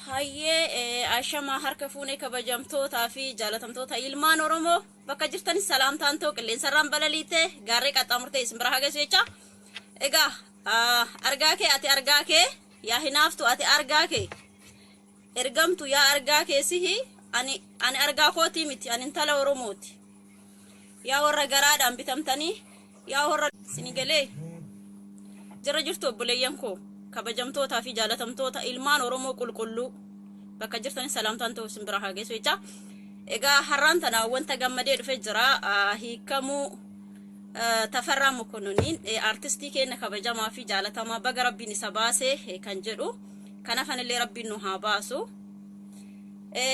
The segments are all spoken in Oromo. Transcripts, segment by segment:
Hayyee, ashamaa, harka fuunee, kabajamtootaa fi jaalatamtoota ilmaan Oromoo bakka jirtanis, salaamtaan ta'u qilleensarraan balaliite gaarree qaxxaamurtee isin bira hageessu jecha. Egaa argaa kee, ati argaa kee, yaa hinaaftu, ati argaa kee, ergamtu, yaa argaa kee sihi. Ani argaa kootii miti, ani intala Oromooti. Yaa warra garaadhaan bitamtanii, yaa warra sinigalee jira jirtu, obboleeyyan koo kabajamtootaa fi jaalatamtoota ilmaan Oromoo qulqulluu bakka jirtanis, salaamtaan ta'u isin bira haa geessu jecha. Egaa har'aan tana wanta gammadee dhufe jira, hiikamuu Tafarraa Mokononiin, artistii keenya kabajamaa fi jaalatamaa, baga Rabbiin isa baase kan jedhu. Kanafanillee Rabbiin nu haa baasu.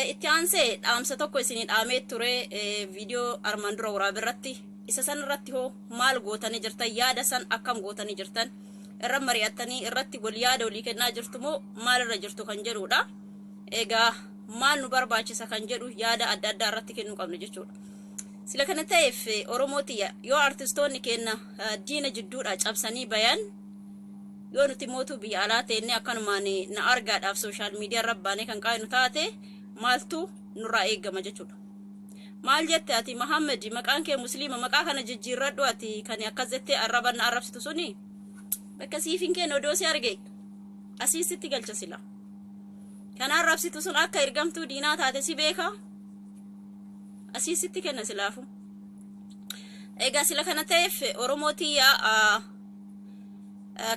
Itti aansee dhaamsa tokko isinii dhaamee ture viidiyoo armaan dura waraabee irratti. Isa san irratti hoo maal gootanii jirtan? Yaada san akkam gootanii jirtan? Irra mari'attanii irratti wal yaada walii kennaa jirtu moo maalirra jirtu kan jedhudha. Egaa maal nu barbaachisa kan jedhu yaada adda addaa irratti kennuu qabna jechuudha. Sila kana ta'eef, Oromootiyya, yoo artistoonni keenya diina jidduudha cabsanii bayan, yoo nuti mootuu biyya alaa teennee akkanumaan na argaadhaaf social media irra baanee kan qaaynu taate, maaltu nurraa eeggama jechuudha. Maal jette ati, Mahammed? Maqaan kee Musliima, maqaa kana jijjiirradhu. Ati kan akkas jettee arraba na arrabsitu suni bakka siif hin kennu. Odoo si arge asii sitti galcha. Sila kan arrabsitu sun akka ergamtuu diinaa taate si beeka, asii sitti kenna silaafu. Egaa sila kana ta'eef, Oromootiyya,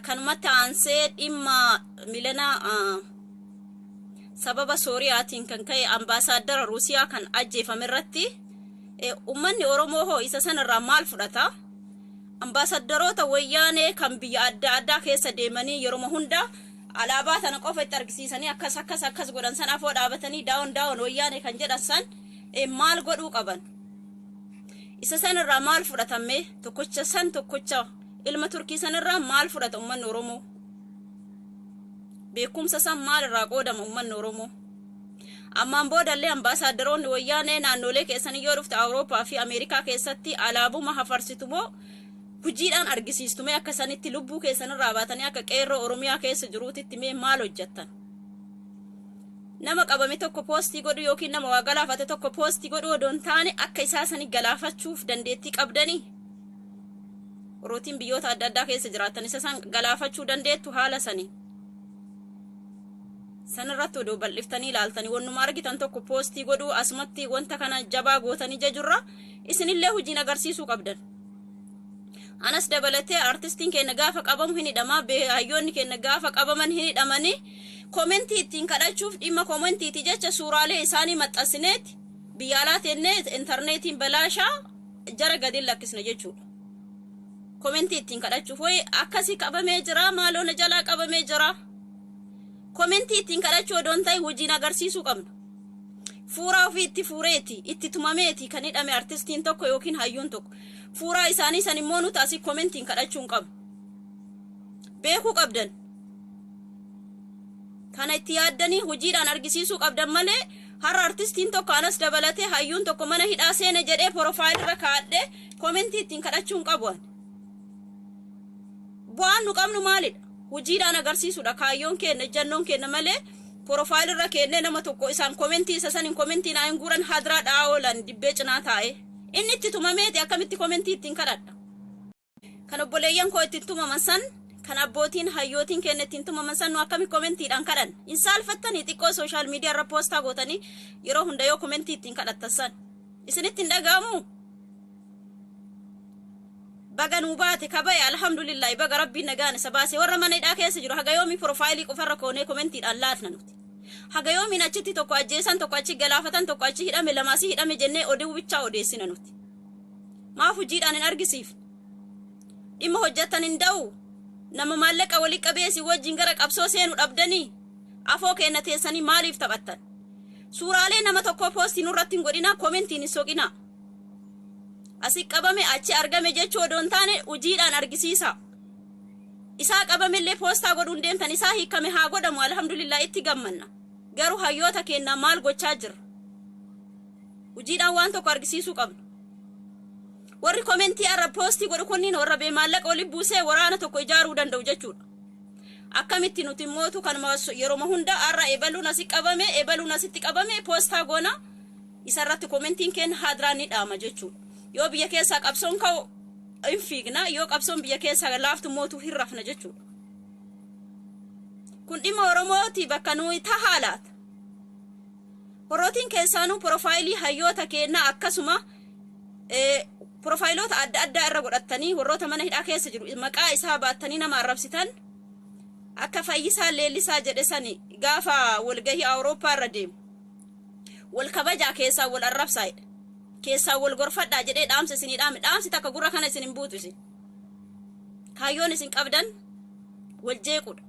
kanumatti aansee dhimma milanaa sababa Sooriyaatiin kan ka'e ambaasaaddara Ruusiyaa kan ajjeefame irratti ummanni Oromoo hoo isa sanarraa maal fudhata? Ambaasaaddoroota Wayyaanee kan biyya adda addaa keessa deemanii yeroo hunda alaabaa tana qofa itti argisiisanii akkas akkas akkas godhan san, afoo dhaabatanii "Down down Wayyaanee" kan jedhan san maal godhuu qaban? Isa sanirraa maal fudhatame? Tokkocha san, tokkocha ilma Turkii sanirraa maal fudhata ummanni Oromoo? Beekumsa san maal irraa qoodama ummanni Oromoo? Ammaan boodallee ambaasaaddoroonni Wayyaanee naannolee keessanii yoo dhufte, Awurooppaa fi Ameerikaa keessatti alaabuma hafarsitu moo hojiidhaan argisiistu? Mee akka sanitti lubbuu keessanirraa baatanii akka qeerroo Oromiyaa keessa jiruutitti mee maal hojjettan? Nama qabame tokko post godhu yookiin nama waa galaafate tokko post godhu odoo hin taane, akka isaa sani galaafachuuf dandeettii qabdanii? Orootiin biyyoota adda addaa keessa jiraatan isa san galaafachuu dandeettu? Haala sanii sanirratti odoo bal'iftanii ilaaltanii, wannuma argitan tokko post godhuu asumatti wanta kana jabaa gootanii jajurra isinillee hojiin agarsiisuu qabdan. Anas dabalatee artistiin keenya gaafa qabamu hin hidhamaa, hayyoonni keenya gaafa qabaman hin hidhamanii, comment ittiin kadhachuuf, dhimma commentiiti jecha suuraalee isaanii maxxansineeti biyya alaa teennee intarneetiin balaashaa jara gadi lakkisna jechuudha. Comment ittiin kadhachuuf wayi akkasii qabamee jira, maaloo na jalaa qabamee jira. Comment ittiin kadhachuu odoon ta'e hojiin agarsiisuu qabna. Fuuraa ofii itti fuureeti, itti tumameeti kan hidhame artistiin tokko yookiin hayyuun tokko. Fuuraa isaanii san immoo nuti asii commentiin kadhachuu hin qabnu. Beekuu qabdan. Kana itti yaaddanii hojiidhaan argisiisuu qabdan malee Har'a artistiin tokko anas dabalatee hayyuun tokko mana hidhaa seene jedhee profile irra kaa'adhee commentii ittiin kadhachuu hin qabu ani. Bu'aan nu qabnu maalidha? Hojiidhaan agarsiisudha kaayyoon keenya, ejjannoon keenya malee profile irra keennee nama tokko isaan commentii isa saniin commentii naa hin guuran hadiraa dha'aa oolan dibbee cinaa taa'ee. Inni itti tumameeti akkamitti commentii ittiin kadhadha? Kan obboleeyyan koo ittiin tumaman san, kan abbootiin hayyootiin keenya ittiin tumaman san nu akkami commentiidhaan kadhan? Hin saalfattanii xiqqoo social media irra poostaa gootanii yeroo hunda yoo commentii ittiin kadhattan san? Isinitti hin dhaga'amu? Baga nuu baate kabaye, alhamdulillahi, baga Rabbiin nagaan isa baase. Warra mana hidhaa keessa jiru haga yoomii profileii qofarra koonee commentiidhaan laatna nuti? Haga yoomiin achitti tokko ajjeesan, tokko achi galaafatan, tokko achi hidhame, lamaasii hidhame jennee oduu bichaa odeessina nuti? Maaf hojiidhaan hin argisiifne? Dhimma hojjettan hin da'u. Nama maallaqa walii qabeessi wajjin gara qabsoo seenu dhabdanii afoo kenna teessanii maaliif taphattan? Suuraalee nama tokkoo postii nurratti hin godhinaa, commentiin hin soqinaa. Asi qabame, achi argame jechuu odoo hin taane hojiidhaan argisiisa. Isaa qabamellee poostaa godhuun deemtan, isaa hiikame haa godhamu, alhamdulillah, itti gammanna. Garuu hayyoota kennaa maal gochaa jirra? Hojiidhaan waan tokko argisiisuu qabna. Warri commentii arra postii godhu kunniin warra bee maallaqa oli buusee waraana tokko ijaaruu danda'u jechuudha. Akkamitti nuti mootu kanuma yeroo hunda har'a ebaluun asi qabame, ebaluun asitti qabame poostaa goona, isarratti commentiin kenna hadiraan ni dhaama jechuudha. Yoo biyya keessaa qabsoon ka'u hin fiigna, yoo qabsoon biyya keessaa laaftu mootu hin rafna jechuudha. Kun dhimma Oromooti, bakka nuyi tahaa laata. Horootiin keessaanuu profileii hayyoota kennaa akkasuma profileoota adda addaa irra godhattanii warroota mana hidhaa keessa jiru maqaa isaa baattanii nama arrabsitan, akka Fayyisaa Leellisaa jedhe sani gaafa walgahii Awurooppaa irra deemu, wal kabajaa, keessaa wal arrabsaa jedhe, keessaa wal gorfadhaa jedhee dhaamsa isinii dhaame. Dhaamsi takka gurra kana isin hin buutu. Isin kaayyoon isin qabdan wal jeequudha.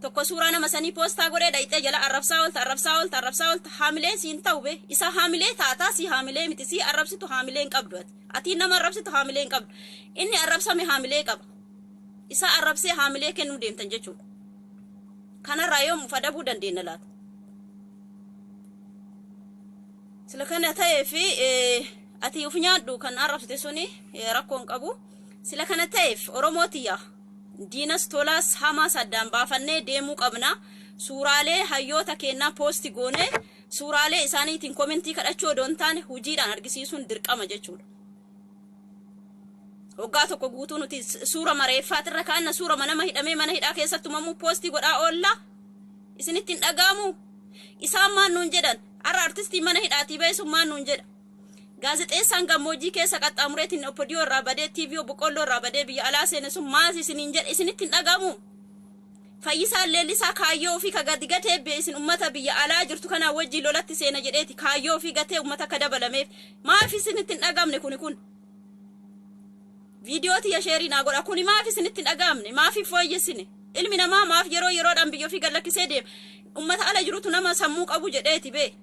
Tokko suuraa nama sanii poostaa godhee dhayxee jala arrabsaa oolta, arrabsaa oolta, arrabsaa oolta. Haamilee siin ta'u be, isa haamilee taataa, si haamilee miti. Si arrabsitu haamilee hin qabdu ati. Atii nama arrabsitu haamilee hin qabdu. Inni arrabsame haamilee qaba. Isa arrabsee haamilee kennuu deemtan jechuudha. Kanarraa yoom uf adabuu dandeenya laata? Sila kana ta'ee fi ati uf nyaadhu, kan arrabsite suni rakkoo hin qabu. Sila kana ta'eef Oromootiyya, diinas tolaas hamaas addaan baafannee deemuu qabna. Suuraalee hayyoota kennaa post goonee suuraalee isaaniitiin commentii kadhachuu odoo hin taane hojiidhaan argisiisuun dirqama jechuudha. Waggaa tokko guutuu nuti suura mareeffaatirra kaanna, suura nama hidhamee mana hidhaa keessatti tumamuu postii godhaa oolla. Isinitti hin dhaga'amu? Isaan maal nuun jedhan? Har'a artistii mana hidhaatii ba'e sun maal nuun jedha? Gaazexeessaan gammoojjii keessa qaxxaamureetiin OPDO irraa badee, TV boqqolloo irraa badee biyya alaa seene sun maal isiniin jedha? Isinitti hin dhaga'amu? Fayyisaan Leellisaa kaayyoo ofii ka gadi gatee bee isin ummata biyya alaa jirtu kanaa wajjin lolatti seena jedheeti kaayyoo ofii gatee ummata akka dabalameef maaf isinitti hin dhagamne kuni kun? Viidiyoo tiyya shareii naa godha. Kuni maaf isinitti hin dhaga'amne? Maaf hin fooyyessine? Ilmi namaa maaf yeroo yeroodhaan biyya ofii gad lakkisee deema? Ummata ala jirutu nama sammuu qabu jedheeti bee.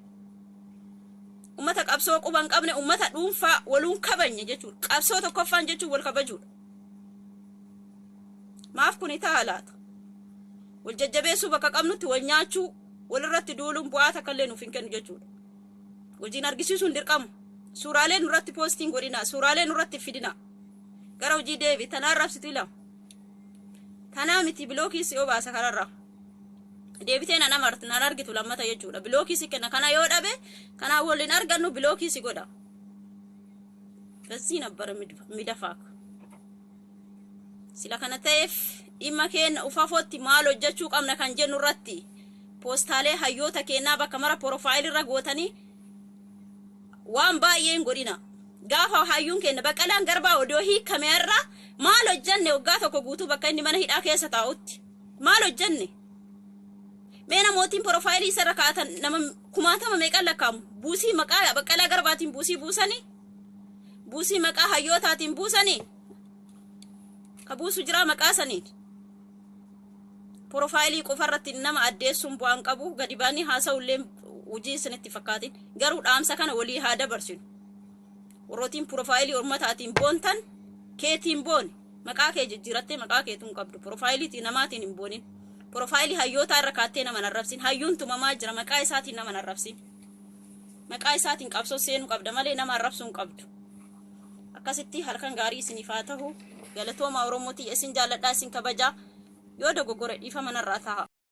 Ummata qabsoo quba hin qabne, ummata dhuunfaa waluun kabajne jechuudha. Qabsoo tokkoffaan jechuun wal kabajuudha. Maaf kuni ta'a laata? Wal jajjabeessuu bakka qabnutti wal nyaachuu, walirratti duuluun bu'aa takka illee nuuf hin kennu jechuudha. Hojiin argisiisuun dirqama. Suuraalee nurratti postiin godhina, suuraalee nurratti fidina. Gara hojii deebi, tanaan rabsitu ila. Tanaa miti, blockii si obaasa kanarraa. Deebitee nan amartu nan argitu lammata jechuudha. Blockii si kenna. Kana yoo dhabe, kanaa waliin argannu, blockii si godha. በዚህ ነበር የሚደፋክ። Sila kana ta'eef dhimma keenya ufafootti maal hojjechuu qabna kan jennu irratti poostaalee hayyoota keenyaa bakka mara profile irra gootanii waan baay'ee hin godhina. Gaafa hayyuun keenya Baqqalaan Garbaa odoo hiikame irra maal hojjenne? Waggaa tokko guutuu bakka inni mana hidhaa keessa taa'utti maal hojjenne? Mee namootiin profileii isarra kaa'atan nama kumaatama meeqan lakkaamu buusii maqaa Baqqalaa Garbaatiin buusii buusanii, buusii maqaa hayyootaatiin buusanii, ka buusu jira maqaa saniin? Profileii qofarratti nama addeessuun bu'aan qabu. Gadi baanii haasa'ullee hojii isinitti fakkaatin, garuu dhaamsa kana walii haa dabarsinu. Warrootiin profileii ormataatiin boontan, keetiin booni. Maqaa kee jijjiirattee maqaa keetuun qabdu profileiitii namaatiin hin boonin. Profileii hayyootaa irra kaattee nama arrabsin. Hayyuun tumamaa jira, maqaa isaatiin nama arrabsin. Maqaa isaatiin qabsoo seenuu qabda malee nama arrabsuu hin qabdu. Akkasitti halkan gaarii isiniif haa ta'u. Galatooma, Oromootii, isin jaalladhaa, isin kabajaa. Yoo dogoggore dhiifama narraa ta'a.